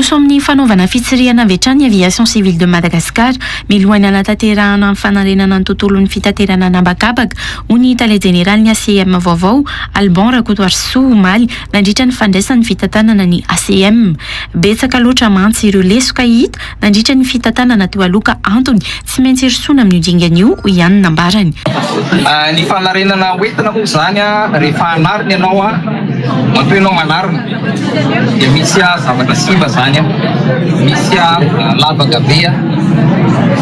Hiroso amin'ny fanaovana fitsirihana avy hatrany ny Aviation Civile de Madagascar mialohan'ny hanatanterahana ny fanarenana ny tontolon'ny fitaterana an'habakabaka, hoy ny tale jeneralin'ny ACM vaovao, Alban Rakotoarisoa, omaly nandritra ny fandraisany fitantanana ny ACM. Betsaka loatra mantsy ireo lesoka hita nandritra ny fitantanana teo aloha ka antony tsy maintsy hirosoana amin'io dingana io, hoy ihany ny nambarany. Ny fanarenana hoentina moa izany rehefa hanarina ianao, matoa ianao manarina dia misy zavatra simba izany, misy lavaka be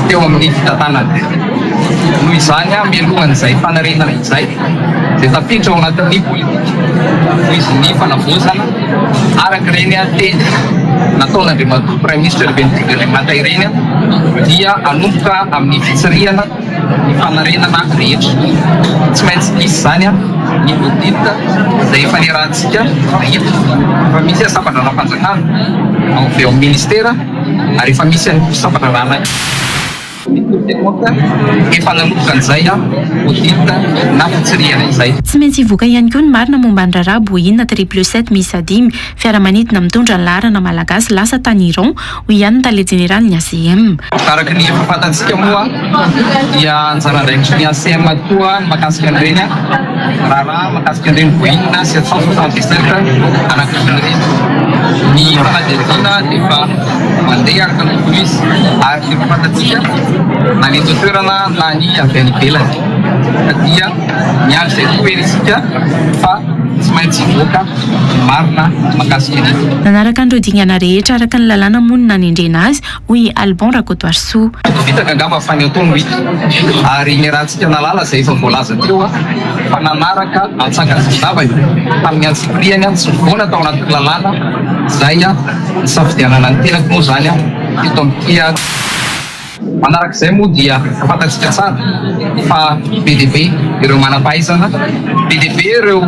teo amin'ny fitantanana. Noho izany mialohan'izay fanarenana izay dia tafiditra ao anatin'ny politika noho izy ny fanavaozana araka ireny teny nataon'Andriamatoa Praiminisitra lehiben'ny governemanta ireny dia hanomboka amin'ny fitsirihana ny fanarenana rehetra. Tsy maintsy hisy izany ny audit izay efa niarahantsika nahita fa misy sampan-draharaham-panjakana avy ao amin'ny ministera ary efa misy ihany koa sampan-draharahana Ny Cour des comptes efa nanomboka an'izay audit na fitsirihana izay. Tsy maintsy hivoaka ihany koa ny marina momba ny raharaha Boeing triple sept miisa dimy, fiaramanidina mitondra ny laharana malagasy lasa tany Iran, hoy ihany ny tale jeneralin'ny ACM. Araka ny efa fantatsika moa dia anjara andraikitry ny ACM tokoa ny mahakasika an'ireny raharaha mahakasika an'ireny Boeing 777 anankiroa ireny. Ny fanadihadiana dia efa mandeha araka ny tokony ho izy ary efa fantatsika na ny eto an-toerana na ny avy any ivelany ka dia miandry izay tokoa hery isika fa tsy maintsy hivoaka ny marina mahakasika an'io. Nanaraka an'ireo dingana rehetra araka ny lalàna moa ny nanendrena azy, hoy i Alban Rakotoarisoa. Vitaka angamba fa ny atao no hita ary niarahantsika nahalala izay efa voalaza teo fa nanaraka antsakazindavany tamin'ny antsipiriany tsy nivoana tao anatin'ny lalàna izay nisafidianana ny tenako moa izany teto amin'ity. Manarak'izay moa dia fantatsika tsara fa be dia be ireo manam-pahaizana, be dia be ireo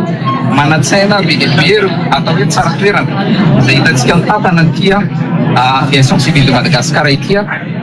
manan-tsaina, be dia be ireo atao hoe tsara toerana izay hitantsika mitantana an'ity Aviation Civile de Madagascar ity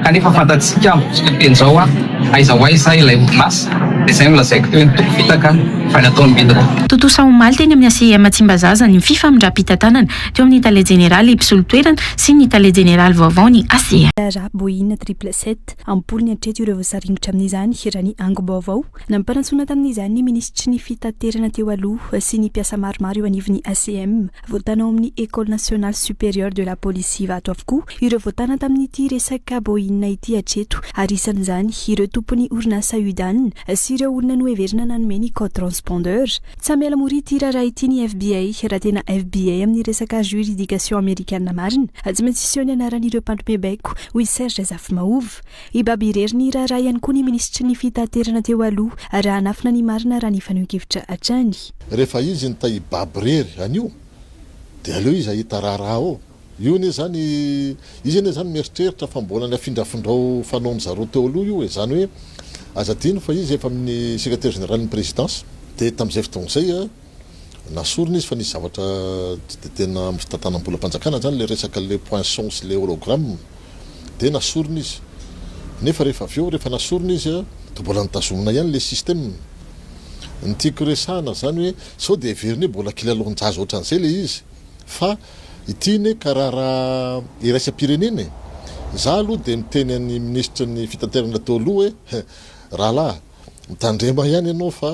kanefa fantatsika amin'izao teny izao aiza ho aiza ilay orinasa, dia izay no lazaiko teo hoe ny toko fitaka fa ny atao no hita. Tontosa omaly teny amin'ny ACM Tsimbazaza ny fifamindram-pitantanana teo amin'ny tale jeneraly mpisolo toerana sy ny tale jeneraly vaovao ny ACM. Raharaha Boeing triple sept, am-polony hatreto ireo voasaringotra amin'izany, raha ny angom-baovao. Nampanantsoina tamin'izany ny minisitry ny fitaterana teo aloha sy ny mpiasa maromaro eo anivon'ny ACM. Voatana ao amin'ny Ecole nationale supérieure de la police Ivato avokoa ireo voatana tamin'ity resaka Boeing ity hatreto ary isan'izany ireo tompon'ny orinasa Udan sy ireo olona noheverina nanome ny code transpondeur. Tsy hamela mora ity raharaha ity ny FBI, raha tena FBI amin'ny resaka juridication amerikana marina, tsy maintsy hiseho ny anaran'ireo mpanome baiko, hoy Serge Zafimahova. Hibaby irery ny raharaha ihany koa ny minisitry ny fitaterana teo aloha, raha hanafina ny marina raha ny fanehoan-kevitra hatrany. Rehefa izy no ta hibaby irery an'io dia aleo izy hahita raharaha ao. Io anie zany, izy anie zany mieritreritra fa mbola ny afindrafindrao fanaon-dry zareo teo aloha io e, zany hoe aza adino fa izy efa amin'ny secrétaire général ny présidence, dia tamin'izay fotoana izay a, nasorina izy fa nisy zavatra tsy dia tena amin'ny fitantanam-bolam-panjakana zany le resaka le poinçon sy le hologramme, dia nasorina izy, nefa rehefa avy eo rehefa nasorina izy a, dia mbola notazomina ihany le système, ny tiako resahana zany hoe sao dia heveriny hoe mbola kilalaon-jaza ohatran'izay le izy. Fa ity anie ka raharaha iraisam-pirenena e! Za aloha dia miteny an'ny minisitry ny fitaterana teo aloha hoe, rahalahy, mitandrema ihany ianao fa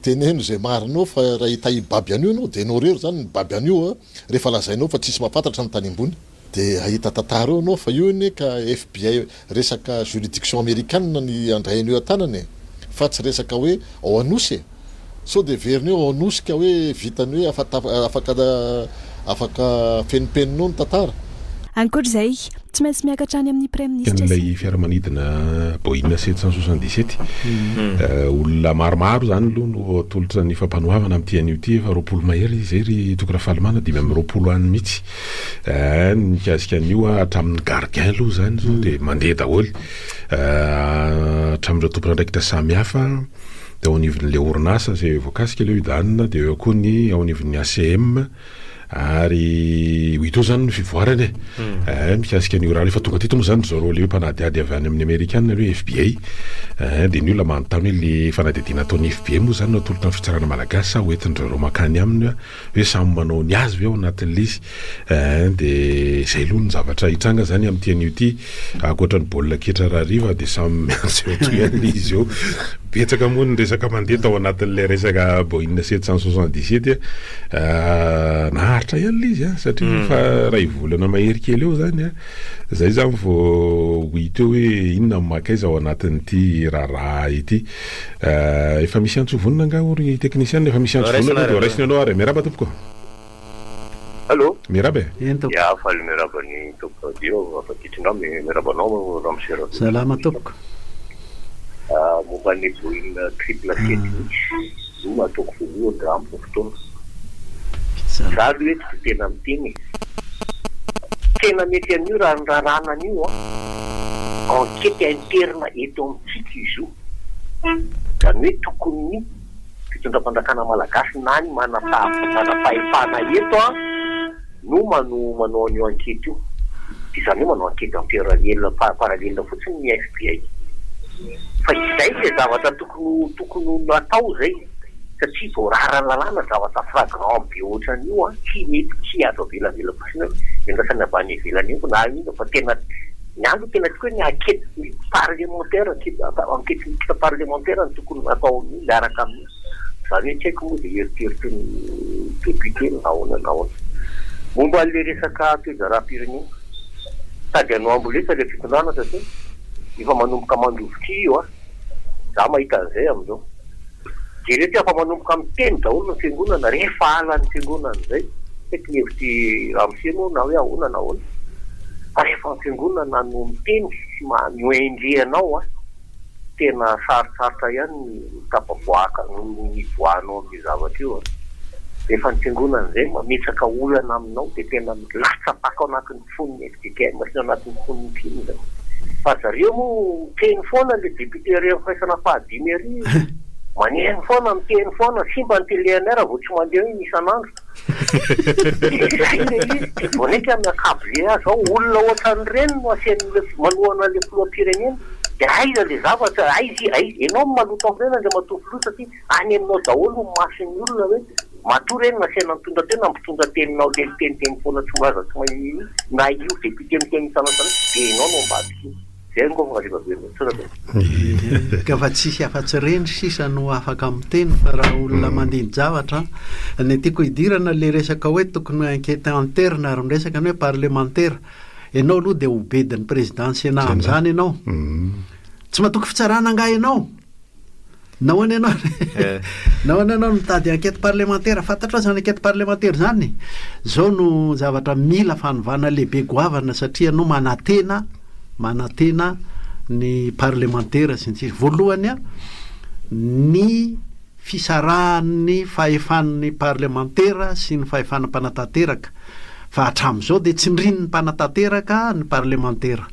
teneno izay marina eo fa raha hita hibaby an'io ianao dia ianao irery izany no mibaby an'io rehefa lazainao fa tsisy mahafantatra ny tany ambony. Dia hahita tantara eo ianao fa io anie ka FBI resaka juridiction amerikana ny handray an'io an-tanana e! Fa tsy resaka hoe ao Anosy e! Sao dia heverina eo ao Anosy ka hoe vitany hoe afaka afaka fenimpenina eo ny tantara? Ankoatra izay, tsy maintsy miakatra any amin'ny Praiminisitra sy. Ilay fiaramanidina Boeing 777, olona maromaro izany aloha no atolotra ny fampanoavana amin'ity anio ity, efa 20 mahery izay ry Toky Rafalimanana, 25 any mihitsy. Eh, ny mikasika an'io ah, hatramin'ny gardien aloha izany zao dia mandeha daholo. Eh, hatramin'ireo tompon'andraikitra samihafa dia ao anivon'ilay orinasa izay voakasika ilay hoe Dan, dia eo koa ny ao anivon'ny ACM. Ary ho hita eo izany ny fivoarany e. Eh, mikasika an'io raharaha efa tonga teto moa izany ry zareo le hoe mpanadihady avy any amin'ny amerikana le hoe FBI. Eh, dia ny olona manontany hoe le fanadihadiana ataon'ny FBI moa izany no atolotra ny fitsarana malagasy sa hoentin-dry zareo mankany aminy hoe samy manao ny azy ve ao anatin'ilay izy. Eh, dia izay aloha ny zavatra hitranga izany amin'ity anio ity. Ankoatra ny baolina kitra rahariva dia samy miantso eo toy an'ilay izy eo. Betsaka moa ny resaka mandeha tao anatin'ilay resaka Boeing 777 a. Naharitra ihany ilay izy a, satria efa iray volana mahery kely eo izany a. Izay izany vao ho hita eo hoe inona no mankaiza ao anatin'ity raharaha ity. Efa misy antso vonona angaha hoy ry teknisiana? Efa misy antso vonona aloha dia ho raisina aloha ary. Miarahaba tompoko. Allô? Miarahaba e. Eny tompoko. Ya, faly miarahaba ny tompoko radio Afatitrinao, miarahaba anao Ramose Rabe. Salama tompoko. Ah, momba ny Boeing triple sept mihitsy no ataoko voalohany raha ampy ny fotoana. Za aloha eto dia tena miteny e. Tena mety an'io raha ny raràna an'io an. Enquête interne eto amintsika izy io. Izany hoe tokony fitondram-panjakana malagasy na ny manam-pahefana eto no manao an'io enquête io. Dia izany hoe manao enquête en parallèle parallèle fotsiny ny FBI. Fa izay ilay zavatra tokony ho tokony ho natao izay satria voararan'ny lalàna zavatra flagrant be ohatran'io an, tsy mety tsy azo avelavela fotsiny hoe endrasana avy any ivelany eo na inona fa tena ny ahy aloha tena tiako hoe ny enquête parlementaire enquête mixte parlementaire no tokony atao amin'io miaraka amin'io, izany hoe tsy haiko moa izay eritreritry ny député na ahoana na ahoana. Momba an'ilay resaka toe-draharaham-pirenena, sady hanao amboletra ilay fitondrana satria efa manomboka mandrovitr'y io an, za mahita an'izay amin'izao. Jereo ty efa manomboka miteny daholo ny fiangonana rehefa halan'ny fiangonana izay, tsy haiko ny hevitr'i ramose moa na hoe ahoana na ahoana, fa rehefa ny fiangonana no miteny sy mi-ONG anao an, tena sarotsarotra ihany ny tafavoaka ny hivoahanao amin'io zavatra io an! Rehefa ny fiangonana izay mametraka olana aminao dia tena milatsa-paka ao anatin'ny fon'ny fjkm sy ao anatin'ny fon'ny mpino izany. Fa zareo moa miteny foana le député ary amin'ny firaisana fahadimy ary maneno foana miteny foana simba ny télé-nay raha vao tsy mandeha iny isan'andro. Dia izay ilay izy, dia vao mainka mi-accabler azy ao, olona ohatran'ireny no asian'ilay manohana an'ilay filoham-pirenena, dia aiza ilay zavatra, aiza i, aiza, ianao no maloto amin'ireny Andriamatoa Filoha satria any aminao daholo ny mason'ny olona hoe matoa ireny nasiana nitondra teo na mpitondra teninao ilay miteniteny foana tsy milaza tsy maninona na io député miteny isan'andro isan'andro dia ianao no ambadik'io. Zay ngo fa refa velona tsara be. Ka fa tsisy afa-tsy reny sisa no afaka miteny fa raha olona mandini-javatra an, ny tiako hidirana le resaka hoe tokony ho enquete interne ary miresaka ny hoe parlemantera, ianao aloha dia ho bedin'ny président sénat amin'izany ianao, tsy matoky fitsarana angaha ianao? Nahoana ianao Nahoana ianao no mitady enquête parlementaire? Fantatrao izany enquête parlementaire izany? Izao no zavatra mila fanovana lehibe goavana satria ianao manantena manantena ny parlemantera sy ny sisa. Voalohany a, ny fisarahan'ny fahefan'ny parlemantera sy ny fahefana mpanatanteraka fa hatramin'izao dia tsindrin'ny mpanatanteraka ny parlemantera.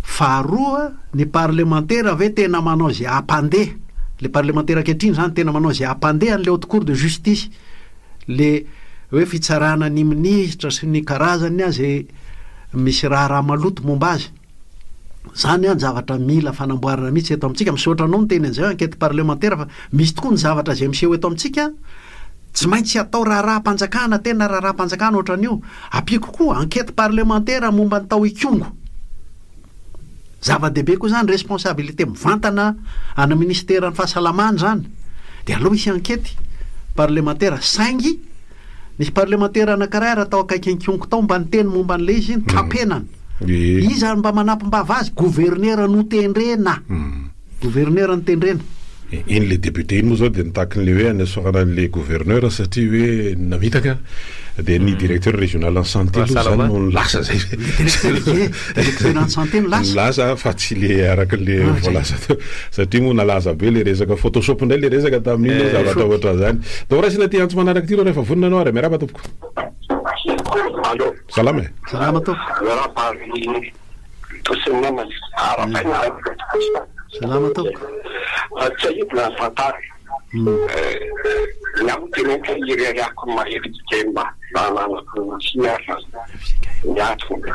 Faharoa, ny parlemantera ve tena manao izay hampandeha, le parlemantera ankehitriny izany tena manao izay hampandeha an'ilay haute cour de justice, le hoe fitsarana ny minisitra sy ny karazany izay misy raharaha maloto momba azy. Izany an zavatra mila fanamboarana mihitsy eto amintsika. Misaotra anao niteny an'izay hoe enquête parlementaire fa misy tokoa ny zavatra izay miseho eto amintsika tsy maintsy atao raharaham-panjakana, tena raharaham-panjakana ohatran'io. Ampiako koa enquête parlementaire momba ny tao Ikongo. Zava-dehibe koa izany, responsabilité mivantana ana ministeran'ny fahasalamana izany. Dia aleo hisy enquête parlementaire saingy nisy parlemantera anankiray ary tao akaikin'i Ikongo tao mba niteny momba an'ilay izy, nitapenana. Iza no mba manampim-bava azy? Gouverneur notendrena. Gouverneur notendrena. Iny le député iny moa zao dia nitaky an'le hoe hanesorana an'le gouverneur satria hoe namitaka dia ny directeur régional ny santé aloha zany no nilaza zay. Directeur ny santé no lasa. Nilaza fa tsy le araka le voalaza teo satria moa nalaza be le resaka photoshop indray le resaka tamin'iny zavatra ohatran'izany. Ndao raisina ity antso manaraka ity aloha rehefa vonona ianao ary miarahaba tompoko. Allo. Salama e. Salama tompoko. Miarahaba Salama tompoko. Tsiahivina ny tantara. Ny ahy moa teneniko hoe ireharehako ny maha FJKM na ananako sy aza ny ahy tonga.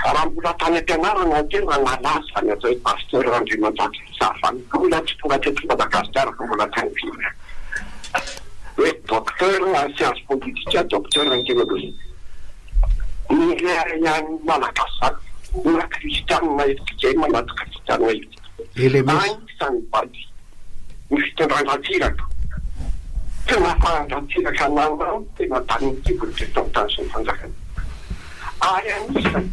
Raha mbola tany am-pianarana aho tena nalaza ny atao hoe Pasteur Randriamanjato Zahavana. Mbola tsy tonga teto Madagasikara fa mbola tany ivelany. Hoe docteur en science politique, docteur en théologie. Nireharehan'ny Malagasy zany na kristianina FJKM na tsy kristianina FJKM. Anisan'ny bady. ny fitondran-dRatsiraka. Tsy nafahan-dRatsiraka nanao tena danin'ny kibony teto an-tany sy ny fanjakany. Ary anisany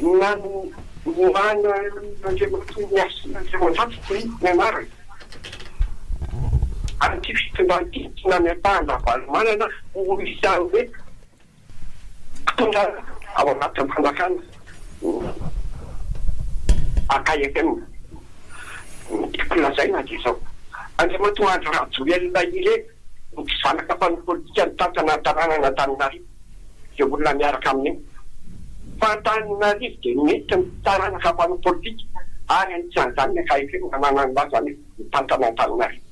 nanomanan'Andriamatoa Niasina Andriamanjato hoy ny anarany an'ity fitondrana ity tsy nametrahan-dRavalomanana ho isan'ny hoe Mpitondra ao anatin'ny fanjakana ny AKFM. Ny tiako lazaina dia izao, Andriamatoa Andry Rajoelina ireny no mpivanaka mpanao politika nitantana ny tanànan'Antananarivo, izay olona miaraka aminy io. Fa Antananarivo dia nentin'ny taranaka mpanao politika ary anisan'izany ny AKFM nanana ny lazany mitantana Antananarivo.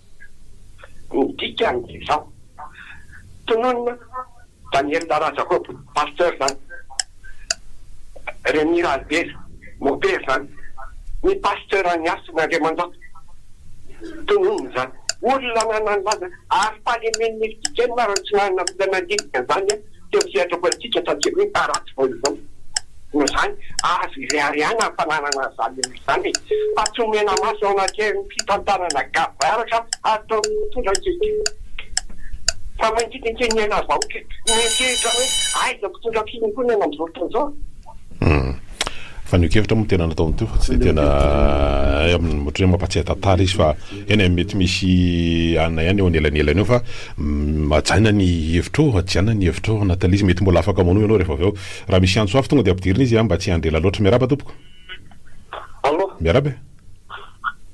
Ny dikany dia izao, tononina Daniel Rajakob, pasteur zany, Remy Ralibera, mopera zany, ny pasteur Niasina Andriamanjato, tononina zany, olona nanana laza ary fahalemen'ny FJKM ary tsy nanana olona nandinika an'izany teo amin'ny sehatra politika taty aoriana fa ratsy vao izao. Noho izany, azo ireharehana ny fananana an'izany olona izany e! Fa tsy omena maso ao anatin'ny fitantanana gabaraka ataon'ny mpitondra ankehitriny. Fa mangidinkeny ny aina vahoaka e! Mieritreritra hoe aiza mpitondra fiangonana amin'izao fotoana izao? Fanehoan-kevitra moa no tena nataony teo fa tsy dia tena ohatran'ny hoe mampatsiahy tantara izy fa eny e, mety misy anona ihany eo anelanelany eo fa hajaina ny hevitrao, hajiana ny hevitrao anatin'ilay izy, mety mbola afaka manohy ianao rehefa avy eo. Raha misy antso hafa tonga dia ampidirina izy mba tsy hiandry ela loatra. Miarahaba tompoko. Allo. Miarahaba e.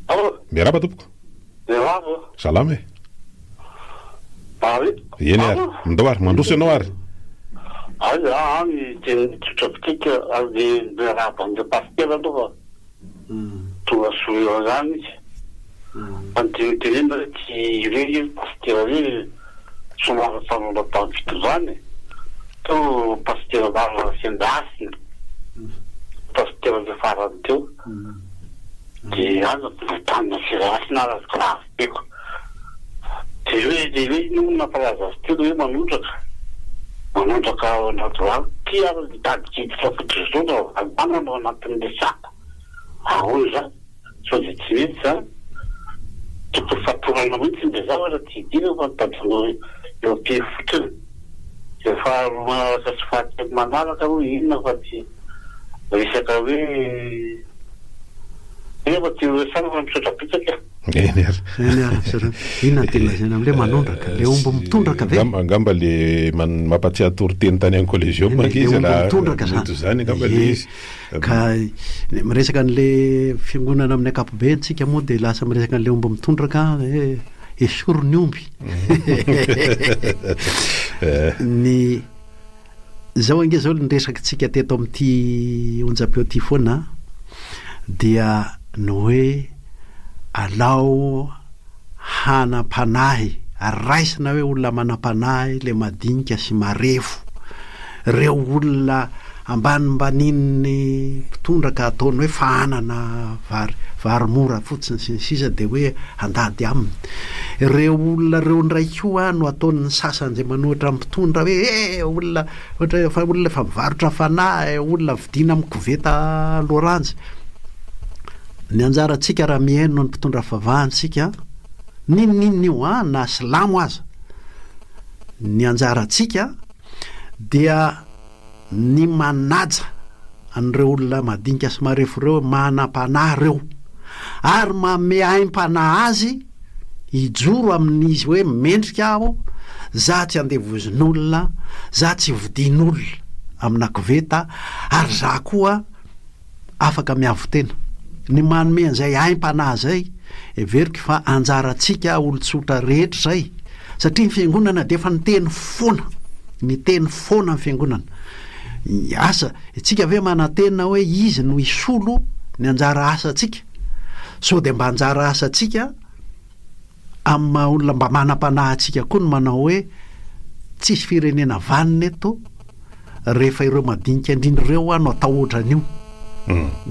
Allo. Miarahaba tompoko. Miarahaba. Salama e. Ary. Eny ary. Ndao ary, mandroso ianao ary. Aiza any teny tsotra bitika ary dia miarahaba an'ilay pasitera aloha fa tonga soa eo ihany izy. Fa ny tiany tenenina hoe tsy ireny io pasitera hoe somary nifanondra tamin'ny fitondrana e. Teo pasitera Lala Rasendrahasina, pasitera ilay farany teo. Dia aza tanina sy rasina ary aza laviko. Dia hoe dia hoe inona moa nampalaza azy teo ilay hoe manondraka. Manondraka ao anaty rano. Ity ary mitady hiditra fotsiny izao raha vantanana ao anatin'ilay saka. Ahoana izany? Sao dia tsy mety izany? Tokony fatorana mihitsy ilay zavatra tsy hidirana fa mitady eo am-pefy fotsiny. Dia faharoa manaraka sy fahatelo manaraka aloha inona fa tsy resaka hoe inona fa tsy horesahana fa misaotra betsaka e. Eny ary. Eny ary, misaotra. Inona no tiany lazaina amin'ilay manondraka? Ilay omby mitondraka ve? Angamba, angamba le man- mampatsiahy toriteny tany amin'ny collégium Ilay ankizy omby raha mitondraka zany. mety ho izany angamba ilay Ie. izy. Ka miresaka an'ilay fiangonana amin'ny ankapobeny tsika moa dia lasa miresaka an'ilay omby mitondraka hoe esory ny omby. Ny Izao ange izao ny resakitsika teto amin'ity onjam-peo ity foana dia ny hoe alao hanam-panahy, raisina hoe olona manam-panahy ilay madinika sy marefo. Ireo olona ambanimbanian'ny mpitondra ka ataony hoe fahanana vary vary mora fotsiny sy ny sisa dia hoe handady aminy. Ireo olona ireo indray koa no ataon'ny sasany izay manohitra ny mpitondra hoe eh olona ohatra hoe efa olona efa mivarotra fanahy, olona vidiana amin'ny koveta loranjy. Ny anjarantsika raha mihaino ny mpitondra fivavahana isika, n'inon'inona io an, na silamo aza, ny anjarantsika dia ny manaja an'ireo olona madinika sy marefo ireo, manam-panahy ireo, ary manome aim-panahy azy hijoro amin'izy hoe mendrika aho, za tsy andevozin'olona, za tsy vidian'olona amina koveta, ary za koa afaka miavo-tena. Ny manome an'izay aim-panahy izay, heveriko fa anjarantsika olon-tsotra rehetra izay, satria ny fiangonana dia efa niteny foana, niteny foana ny fiangonana. Asa, isika ve manantena hoe izy no hisolo ny anjara asantsika? Sao dia mba anjara asantsika? Amin'ny maha olona mba manam-panahy antsika koa ny manao hoe tsisy firenena vanona eto rehefa ireo madinika indrindra ireo hoa no atao ohatran'io.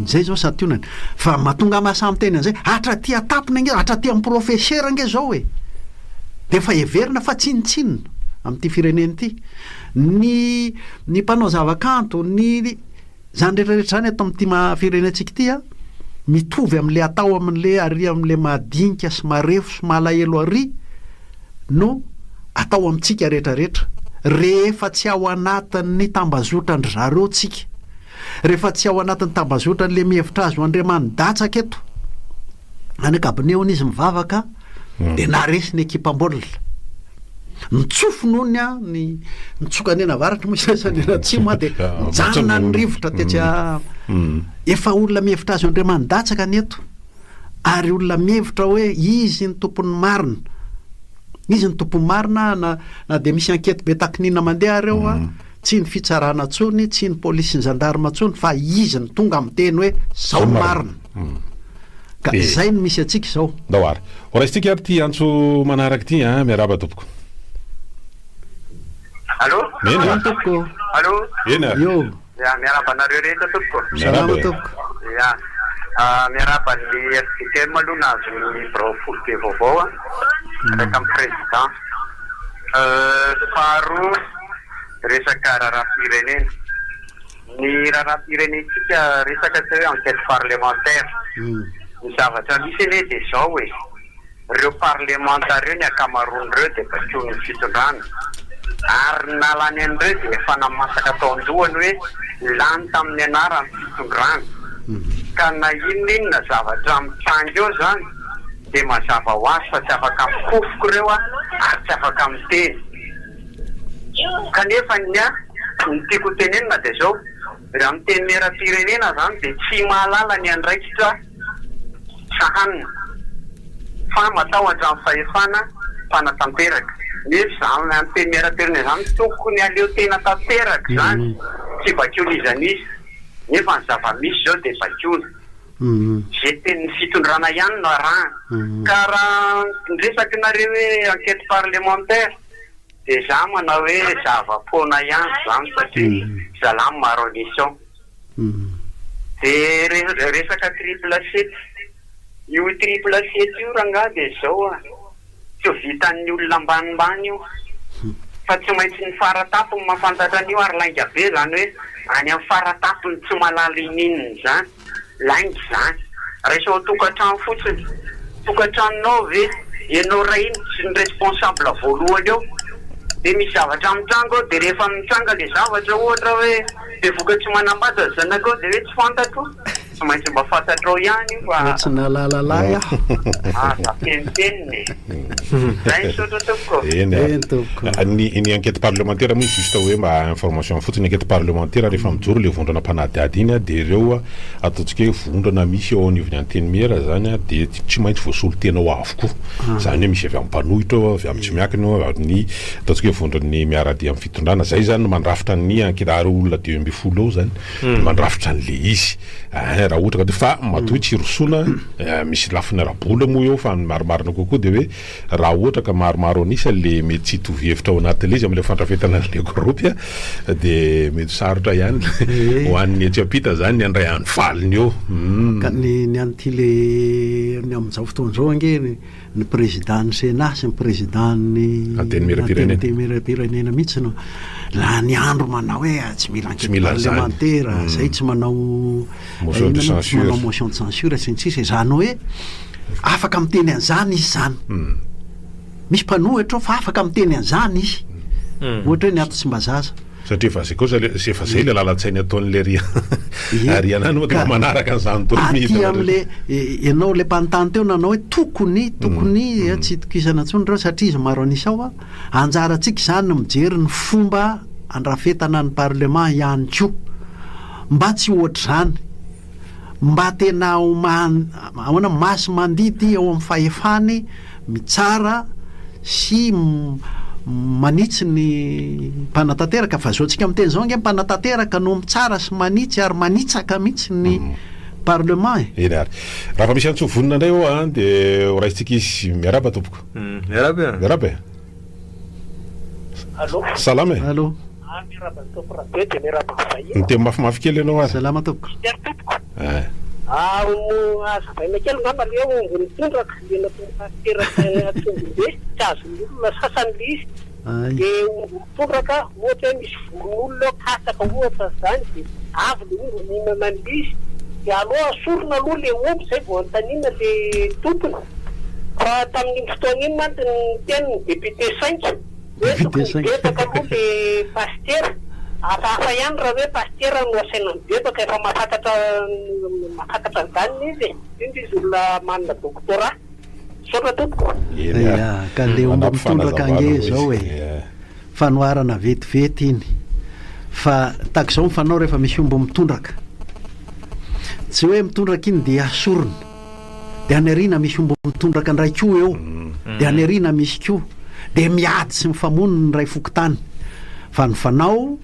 Izay izao santionany. Fa mahatonga ahy mahasahy miteny an'izay, hatraty an-tampony ange, hatraty amin'ny profesera ange izao e! Dia efa heverina fa tsinontsinona amin'ity firenena ity. Ny ny mpanao zava-kanto, ny. Izany rehetra rehetra izany eto amin'ity maha firenentsika ity an, mitovy amin'ilay atao amin'ilay ary amin'ilay madinika sy marefo sy malahelo ary no atao amintsika rehetra rehetra rehefa tsy ao anatin'ny tambazotran-dry zareo tsika, rehefa tsy ao anatin'ny tambazotran'ilay mihevitra azy ho andriamani-datsaka eto, any an-kabone hono izy mivavaka dia naharesy ny ekipam-baolina. Nitsofina hono an, ny nitsoka ny avaratra moa sisa ny atsimo an, dia nijanona ny rivotra tetsy a. Efa olona mihevitra azy ho andriamani-datsaka ny eto, ary olona mihevitra hoe izy ny tompon'ny marina, izy ny tompon'ny marina na na dia misy enquête be takinina mandeha ary eo an, tsy ny fitsarana intsony, tsy ny polisy sy ny gendarme intsony fa izy no tonga miteny hoe zao ny marina. Ka izay no misy antsika izao. Ndao ary. Ho raisintsika ary ity antso manaraka ity an. Miarahaba tompoko. Allô? Eny ary. Tompoko. Allô? Eny ary. Eo. Ya, miarahaba anareo rehetra tompoko. Salama tompoko. Ya. Miarahaba ny FJKM aloha nahazo ny birao foibe vaovao an. Miaraka amin'ny président. Faharoa, resaka raharaham-pirenena. Ny raharaham-pirenentsika resaka atao hoe enquête parlementaire. Ny zavatra misy anie dia izao e, ireo parlemanta ireo ny ankamaroan'ireo dia baikoin'ny fitondrana ary ny nahalany an'ireo dia efa namasaka tao an-dohany hoe lany tamin'ny anaran'ny fitondrana. Ka na inona inona zavatra mitranga eo izany dia mazava ho azy fa tsy afaka mikofoka ireo ary tsy afaka miteny. Kanefa ny ahy, ny tiako ho tenenina dia izao, raha miteny miaram-pirenena izany dia tsy mahalala ny andraikitra sahanina fa matahotra ny fahefana mpanatanteraka. Nefa izany miteny miaram-pirenena izany tokony aleo tena tanteraka izany, tsy vakiona iza n'iza. Nefa ny zava-misy izao dia vakiona. Izay tenin'ny fitondrana ihany no arahana. Ka raha ny resaky nareo hoe enquête parlementaire dia za manao hoe zava-poana ihany izany satria zalahy maro an'isa ao. Dia resaka triple sept, io triple sept io rangahy dia izao an, tsy ho vitan'ny olona ambanimbany io fa tsy maintsy ny fara tampony mahafantatra an'io ary lainga be izany hoe any amin'ny fara tampony tsy mahalala ininona izany. Lainga izany. Raiso ao an-tokantrano fotsiny. Tokantranonao ve? Ianao ray iny tsy ny responsable voalohany eo. Dia misy zavatra mitranga ao dia rehefa mitranga ilay zavatra ohatra hoe bevoka tsy manambady ny zanakao dia hoe tsy fantatro. Tsy maintsy mba fantatrao ihany io fa. Tsy nahalala lahy aho. Aza fenimpenina e. Zay misaotra tompoko. Eny ary. Eny tompoko. Ny ny enquête parlementaire moa juste hoe mba information fotsiny, enquête parlementaire rehefa mijoro le vondrona mpanadihady iny dia ireo ataontsika hoe vondrona misy eo anivon'ny antenimiera zany dia tsy maintsy voasolo tena ao avokoa. Zany hoe misy avy amin'ny mpanohitra ao, avy amin'ny tsy miankina ao, avy amin'ny ataontsika hoe vondron'ny miara-dia amin'ny fitondrana. Zay zany no mandrafitra ny enquête ary olona 15 eo zany no mandrafitra an'le izy. Ein raha ohatra ka fa matoa tsy hirosoana misy lafiny ara-bola moa eo fa ny marimarina kokoa dia hoe raha ohatra ka maromaro an'isa le mety tsy hitovy hevitra ao anatin'ilay izy amin'ilay fandrafetana an'ilay groupe dia mety sarotra ihany ho an'ny etsy ampita zany ny handray any valiny eo. Ka ny ny an'ity le ny amin'izao fotoana izao ange ny président ny Sénat sy ny président ny Antenimierampirenena. Antenimierampirenena mihitsy no lany andro manao hoe ah, tsy mila Tsy enquête mila an'izany. parlementaire, Mm. zay tsy manao Motion de inona moa, tsy censure. manao motion de censure sy ny sisa, izany hoe afaka miteny an'izany izy izany. Mm. Misy mpanohitra ao fa afaka miteny an'izany izy. Ohatra hoe ny ato Tsimbazaza. Satria efa zay kosa le efa zay le lalan-tsainy ataon'le ry ry anah no Ka efa manaraka an'izany daholo aty midina amin'le ianao le mpanontany teo nanao hoe tokony tokony tsy itokisana intsony ireo satria izy maro an'isa ao a, anjarantsika izany ny mijery ny fomba andrafetana ny parlement ihany koa mba tsy ohatr'izany mba tena ho ahoana masi-mandidy eo amin'ny fahefany mitsara sy manitsy ny mpanatanteraka fa zao tsika miteny zao ange mpanatanteraka no mitsara sy manitsy ary manitsaka mihitsy ny mm. parlement e. Eny ary. Raha vao misy antso vonona indray eo an, dia ho raisintsika izy. Miarahaba tompoko. Miarahaba e. Miarahaba e. Allô. Salama e. Allô. Ah, miarahaba ny Tompo Rabe dia miarahaba ny vahiny. Miteny mafimafy kely ianao ary. Salama tompoko. Mistery tompoko. Eh. Ah, hazavaina kely angamba le hoe omby mitondraka, le nataon'ny pasitera tany Antsonjombe, tsy azon'ny olona sasany le izy. Ay. De omby mitondraka, ohatra hoe misy voron'olona eo, katsaka ohatra zany, de avy le omby mihinana an'le izy, de aleo asorina aloha le omby zay vao anontaniana le tompony. Fa tamin'iny fotoana iny mantsy niteny ny député sainky hoe tokony hibebaka aloha le pasitera. Hafahafa ihany raha hoe pasitera no asaina mibebaka, efa mahafantatra mahafantatra an'izany izy e, indrindra izy olona manana doctorat. Misaotra tompoko. Eny ary. Ya, ka le omby Manampy mitondraka fanazavana ange hoy izy. zao e. Ie. Fanoharana vetivety iny. Fa tahaka izao ny fanao rehefa misy omby mitondraka. Tsy hoe mitondraka iny dia asorina. Dia any aoriana misy omby mitondraka indray koa eo. Dia any aoriana misy koa. Dia miady sy mifamono ny iray fokontany. Fa ny fanao,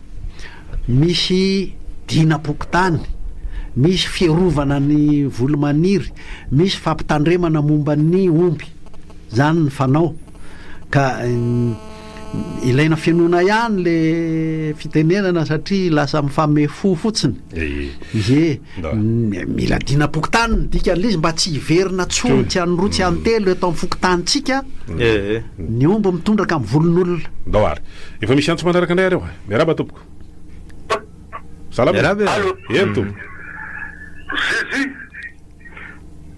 misy dinam-pokontany, misy fiarovana ny voly maniry, misy fampitandremana momba ny omby. Izany ny fanao. Ka ilaina fenoina ihany le fitenenana satria lasa mifamehy fo fotsiny. Ie, mila dinam-pokontany ny dikan'ilay izy mba tsy hiverina tsony tsy an'roa tsy an-telo eto amin'ny fokontanintsika ny omby mitondraka amin'ny volon'olona. Ndao ary. Efa misy antso manaraka indray ary eo. Miarahaba tompoko. Salama e. Miarahaba e. Allô. Eny tompoko. Jésus,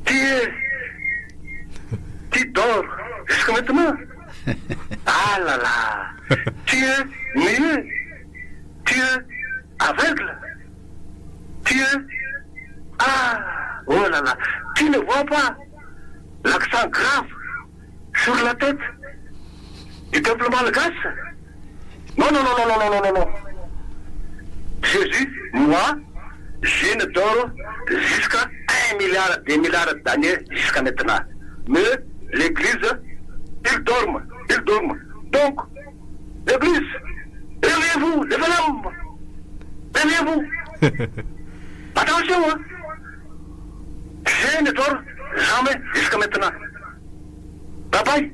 tu es, tu dors jusqu'à maintenant? Ah là là, tu es muet, tu es aveugle, tu es, ah, oh là là, tu ne vois pas l'accent grave sur la tête du peuple malgache? Non, non, non, non, non, non, non, non. Jésus, moi, je ne dors jusqu'à un milliard, deux milliards d'années jusqu'à maintenant. Mais l'église, ils dorment, ils dorment. Donc, l'église, réveillez-vous, les bonhommes, réveillez-vous. Attention, hein. Je ne dors jamais jusqu'à maintenant. Bye bye.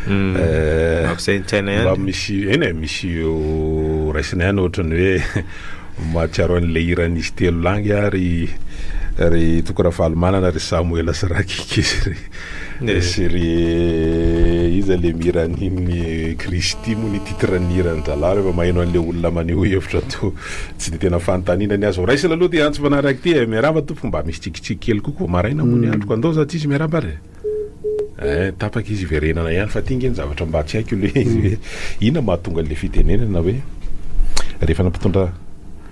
Mampisaintsaina ihany. Mba misy, eny e, misy ho raisina ihany ohatran'ny hoe mahatsiaro an'ilay hiran'izy telo langy aho ry ry Toky Ravalomanana, ry Samoela sy Rakiky sy ry sy ry iza le mihira an'iny Kristy moa ny titre ny hiran-drahalahy rehefa maheno an'ilay olona maneho hevitra toa tsy dia tena fanontaniana ny azy. Ho raisina aloha ity antso manaraka ity e. Miarahaba tompoko, mba misy tsikitsiky kely koa vao maraina moa ny androko. Andao za tsisy miarahaba ary e. Eh, tapaka izy hiverenana ihany fa ty nge ny zavatra mba tsy haiko le izy hoe inona mahatonga an'le fitenenana hoe rehefa nampitondra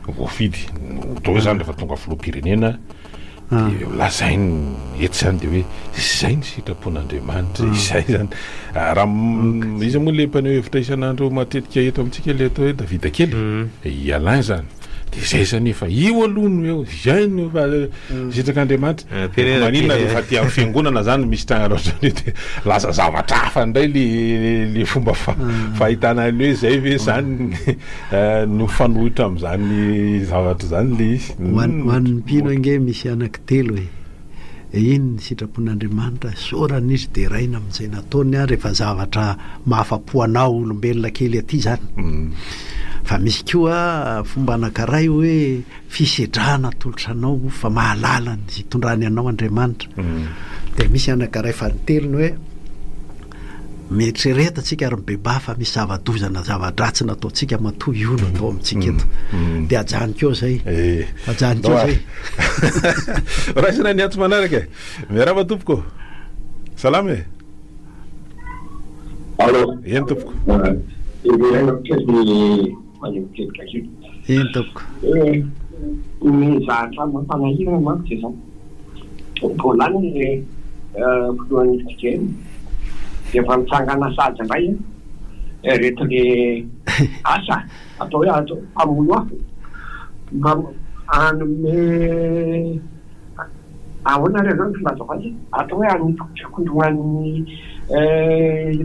voafidy, ohatra hoe zany rehefa tonga filoham-pirenena de lazainy etsy zany de hoe izay ny sitrapon'Andriamanitra, izay zany. Raha iza moa le mpaneho hevitra isan'andro matetika eto amintsika le atao hoe Davida kely? I Alain zany. De izay zany efa io aloha no eo, izay no efa sitrak'Andriamanitra. Maninona rehefa aty amin'ny fiangonana zany misy tranga ohatran'io de lasa zavatra hafa indray le le fomba fahitana ny hoe izay ve zany no mifanohitra amin'izany zavatra izany le izy. Ho an'ny mpino ange misy anankitelo e. Iny ny sitrapon'Andriamanitra, isaorana izy, deraina amin'izay nataony ary efa zavatra mahafa-po anao olombelona kely aty izany. Fa misy koa fomba anankiray hoe fisedrana atolotra anao fa mahalala ny hitondrany anao Andriamanitra. Dia misy anankiray fanintelony hoe Mieritrereta tsika ary mibebaha fa misy zava-doza na zava-dratsy nataontsika matoa io no atao amintsika eto. Dia ajanoko eo zay. Ajanoko eo zay. Raisina ny antso manaraka e. Miarahaba tompoko. Salama e. Allô. Eny tompoko. Heverina kely ny maneho hevitra kely. Eny tompoko. Ny zavatra mampanahirana manko dia izao. Vao lany ny filohan'ny FGM dia efa mitsangana sahady indray ireto le asa atao hoe atao mpamono afo mba hanome ahoana re zao ny filazako azy atao hoe hanitsikotsikoindroa an'ny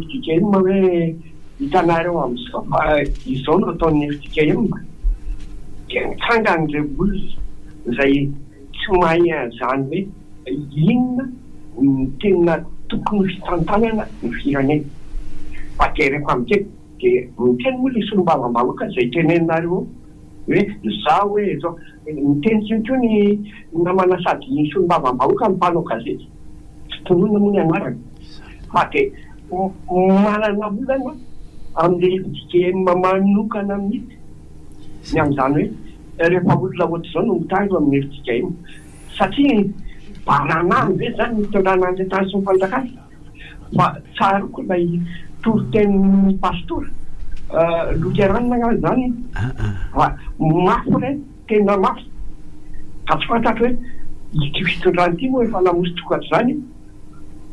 FGM hoe hitanareo amin'izao fa izao no ataon'ny FGM. Dia nitsangana ireo olona izay tsy mahay an'izany hoe inona no tena tokony ho fitantanana ny firenena. Fa dia rehefa miteny, dia miteny moa ilay solombavambahoaka izay teneninareo eo hoe izaho hoe izao. Miteny ihany koa ny namana sady solombavambahoaka no mpanao gazety, tsy tononina moa ny anarany, fa dia manana olana amin'ilay FJKM manokana mihitsy ny amin'izany hoe rehefa olona ohatr'izao no mitahy eo amin'ny FJKM. Satria baranahiny ve izany ny fitondrana an'ilay tany sy ny fanjakana? Fa tsaroako ilay toritenin'ny pastora loterana angamba izany fa mafy ireny, tena mafy. Ka tsy fantatro hoe ity fitondrana ity moa efa namosi-tokatra izany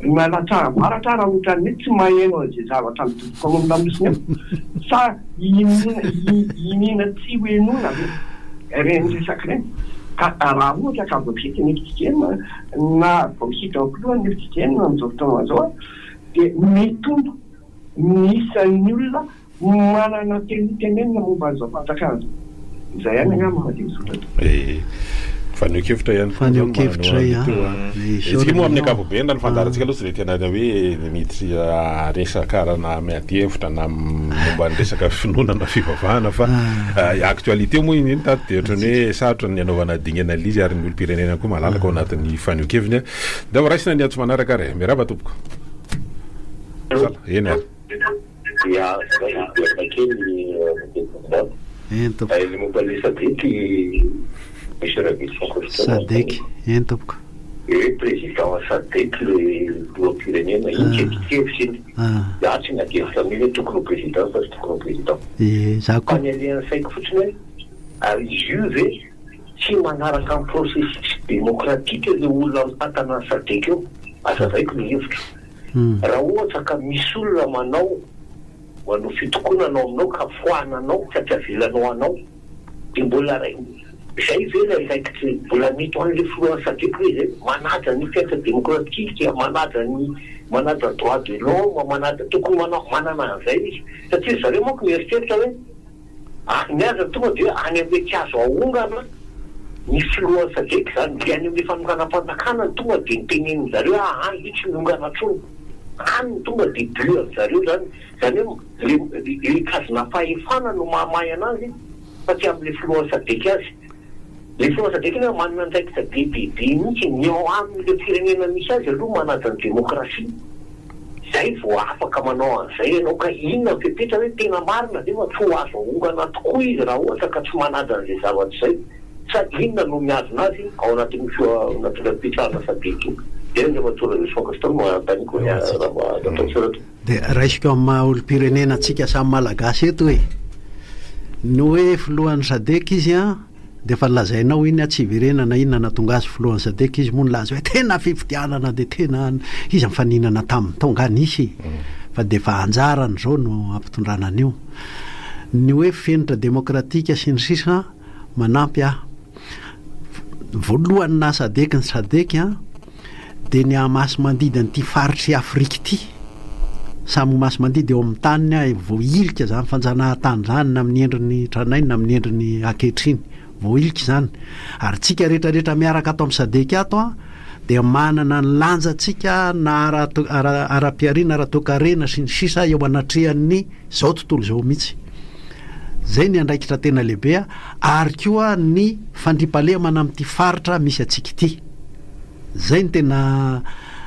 na latsaham-baratra ara ohatran'ny hoe tsy maheno an'izay zavatra midoboka ao amin'ny lamosiny ao sa iniana iniana tsy ho henoina ve ireny resaka ireny? Ka raha ohatra ka voafidy ny FJKM na voafidy ao filoha ny FJKM amin'izao fotoana izao dia mitombo ny isan'ny olona Manana teny hotenenina momba an'izao fanjakana izao. Izay ihany angamba fa dia misaotra tompoko. Eh, fanehoan-kevitra ihany koa zany Fanehoan-kevitra manana an. teo an. Isaorana Isika moa amin'ny ianao. ankapobeny raha ny fandaharantsika aloha tsy dia tena hoe miditra resaka ara na miady hevitra na momba ny resaka finoana na fivavahana fa actualité moa iny iny tato dia ohatran'ny hoe sarotra ny hanaovana dingana an'ilay izy ary ny olom-pirenena koa malalaka ao anatin'ny fanehoan-keviny. Ndao raisina ny antso manaraka ary e. Miarahaba tompoko. Sala, eny ary. Dia zay hiverina kely Monsieur Eny tompoko. Ny momba ny Sadec Monsieur Raveloson Christian. Sadec, eny tompoko. Hoe président Sadec le filoham-pirenena, iny tsy adikevitra iny. Za tsy miady hevitra amin'iny hoe tokony ho président sa tsy tokony ho président. Ie, za Fa koa. ny alehan'ny saiko fotsiny hoe ary izy io ve tsy manaraka ny processus démocratique ireo olona mitantana ny Sadec eo? Azavaiko ny hevitro. Raha ohatra ka misy olona manao manao fitokonana ao aminao ka foananao ka tsy avelanao hanao dia mbola izay ve ilay raikitry mbola mety ho an'ilay filohan'ny sadec ve izay? Manaja ny fiaintra demokratika, manaja ny manaja droit de l'homme, manaja tokony manao manana an'izay izy satria ry zareo manko mieritreritra hoe Ary ny azy tonga dia any amin'ilay tsy azo ahongana ny filohan'ny sadec izany, ilay any amin'ilay fanonganam-panjakana no tonga dia notenenin-dry zareo hoe aa io tsy miongana intsony, any no tonga dia but an-dry zareo izany, izany hoe ilay ilay kazonam-pahefana no mahamay an'azy fa tsy amin'ilay filohan'ny sadec azy. Ilay filohan'ny sadec nefa manana andraikitra be dia be mihitsy, ny ao amin'ilay firenena misy azy aloha manaja ny demokrasia. Zay vao afaka manao an'izay ianao ka inona ny fepetra hoe tena marina ve fa tsy ho azo ahongana tokoa izy raha ohatra ka tsy manaja an'izay zavatra izay sa inona no mihazona azy ao anatin'io anatin'ilay fipetrahana sadec io? Zay Andriamatoa Raveloson Gaston no anontaniako raha mba azo atao soratra. Dia raisiko amin'ny maha olom-pirenena antsika samy Malagasy eto e! Ny hoe filohan'ny sadec izy an! Dia efa nolazainao iny tsy hiverenana inona nahatonga azy filohan'ny sadec izy moa nilaza hoe tena fifidianana dia tena iza nifaninana taminy tao nga nisy fa dia efa anjarany izao no hampitondrana an'io ny hoe fenitra demokratika sy ny sisa manampy ahy voalohany naha sadec ny sadec an dia ny Hamasy-mandidy an'ity faritr'i Afrika ity. Samy ho masi-mandidy eo amin'ny taniny aho, voahilika izany fanjanahantany izany na amin'ny endriny tranainy na amin'ny endriny ankehitriny. Voahilika izany. Ary tsika rehetra rehetra miaraka ato amin'ny Sadec ato dia manana ny lanjantsika na ara-pihariana, ara-toekarena sy ny sisa eo anatrehan'ny izao tontolo izao mihitsy. Izay ny andraikitra tena lehibe ary koa ny fandriampahalemana amin'ity faritra misy antsika ity. Zay no tena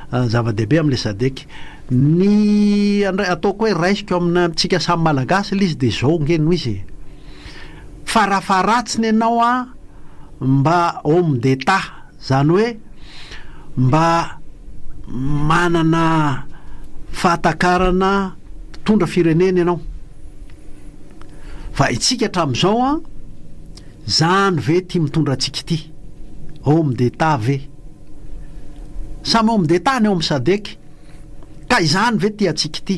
zava-dehibe amin'ilay sadec. Ny andray ataoko hoe raisiko amina amintsika samy malagasy ilay izy dia izao nge no izy e. Farafaharatsiny ianao an mba homme d'Etat, zany hoe mba manana fahatakarana mpitondra firenena ianao. Fa itsika hatramin'izao an, Zany ve ty mitondra antsika ity? Homme d'Etat ve? Samy homme d'Etat ny ao amin'ny Sadec. Ka izany ve ty antsika ity?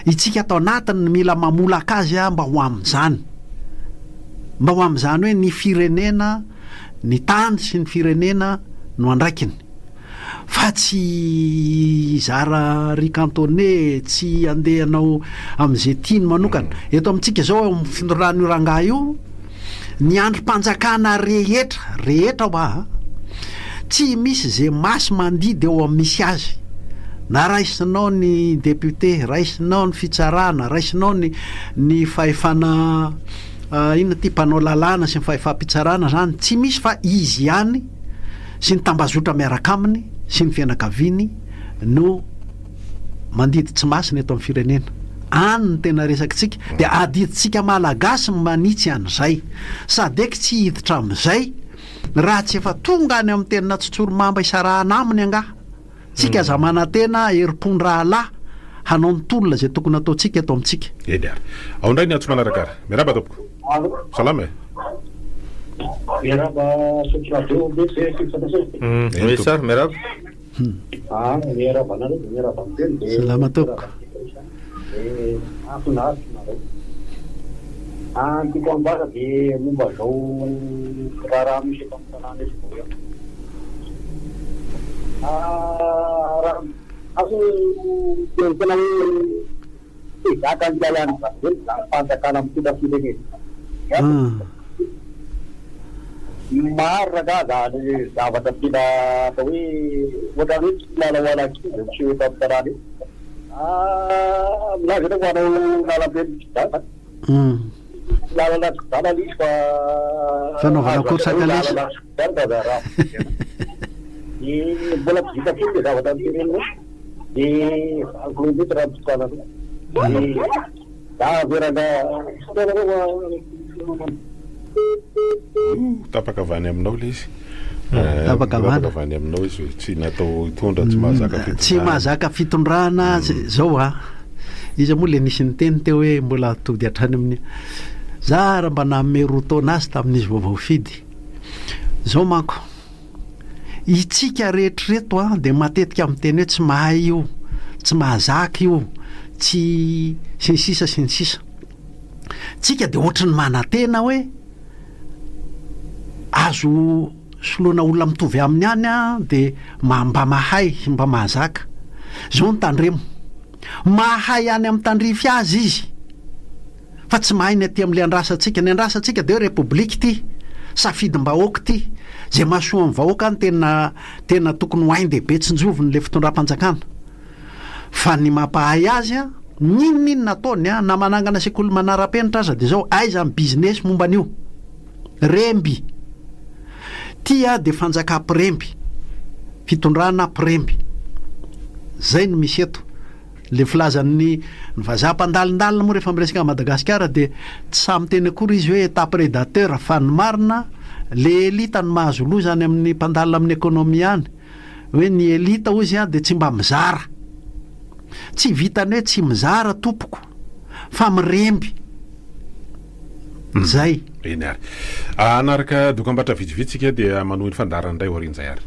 Itsika ato anatiny no mila mamolaka azy mba ho amin'izany. Mba ho amin'izany hoe ny firenena, ny tany sy ny firenena no andraikiny. Fa tsy hizara riz cantonais, tsy handeha hanao amin'izay tiany manokana. Eto amintsika izao eo amin'ny fitondran'io rangahy io. Ny andrim-panjakana rehetra, rehetra hoa a, tsy misy ze masy mandidy eo amin'ny misy azy. Na raisinao ny député, raisinao ny fitsarana, raisinao ny ny fahefana inona ty mpanao lalàna sy ny fahefam-pitsarana zany, tsy misy fa izy ihany sy ny tambazotra miaraka aminy sy ny fianakaviany no mandidy tsy masina eto amin'ny firenena. Any no tena resakitsika. Dia adidintsika Malagasy ny manitsy an'izay. Sadec tsy hiditra amin'izay raha tsy efa tonga any amin'ny tena tsotsorimamba isarahana aminy angaha. Tsika aza manantena herim-pon-drahalahy hanao ny tolona izay tokony hataontsika eto amintsika. Eny ary. Ao indray ny antso manaraka ary. Miarahaba tompoko. Salama e. Miarahaba Sotra Radio Oui sir, miarahaba. Ah, miarahaba anareo dia miarahaba an'i Teny dia Salama tompoko. Dia mahafinaritra nareo. Ah, ny tiako ambara dia momba izao raharaha misy eto amin'ny tanàna eto izao ihany. Ah, raha azo tena hoe Tsy zakan'ny lalàn'i Babely izany fanjakana mitondra firenena izany. Maro rangaha izany zavatra tena atao hoe ohatran'ny hoe kilalao an'ankizy no miseho eto amin'ny tanàna eto. Milaza ianao fa hanao lalambe mitsivalana. Tsy lalana mitsivalana izy fa Fanaovana course kalesa. Lalana mitsivalana raha Dia mbola tsy vita firy ilay zavatra noteneninao. Dia valo kilometra ny tokananao. Dia za avy rangaha fotoana reo a. Tapaka avy any aminao ilay izy. Tapaka avy any. Tapaka avy any aminao izy hoe tsy natao hitondra, tsy mahazaka fitondrana. Tsy mahazaka fitondrana zao a. Iza moa le nisy niteny teo hoe mbola tody hatrany amin'ny. Za raha mba nanome roa taona azy tamin'izy vao voafidy. Zao manko. Itsika rehetra ireto an dia matetika miteny hoe tsy mahay io, tsy mahazaka io, tsy sy ny sisa sy ny sisa. Tsika dia ohatry ny manantena hoe azo soloina olona mitovy aminy ihany an dia mba mahay sy mba mahazaka. Izao no tandremo, mahay any amin'ny tandrify azy izy. Fa tsy mahay ny aty amin'ilay andrasantsika. Ny andrasantsika dia hoe Repoblika ity, safidim-bahoaka ity. Izay mahasoa ny vahoaka no tena tena tokony ho ain-dehibe tsinjoviny ilay fitondram-panjakana. Fa ny mampahay azy an, n'inon'inona ataony an, na manangana sekoly manara-penitra aza dia izao, aiza ny business momba an'io? Remby. Ity an dia fanjakam-piremby. Fitondrana mpiremby. Izay no misy eto. Le filazan'ny ny vazaha mpandalindalina moa rehefa miresaka an'i Madagasikara dia tsy sahy miteny akory izy hoe état prédateur fa ny marina le élite no mahazo loza any amin'ny mpandalina amin'ny économie any hoe ny élite hozy an dia tsy mba mizara. Tsy vitan'ny hoe tsy mizara tompoko fa miremby. Zay. Eny ary. Hanaraka dokambarotra vitsivitsy isika dia manohy ny fandaharana indray aorian'izay ary.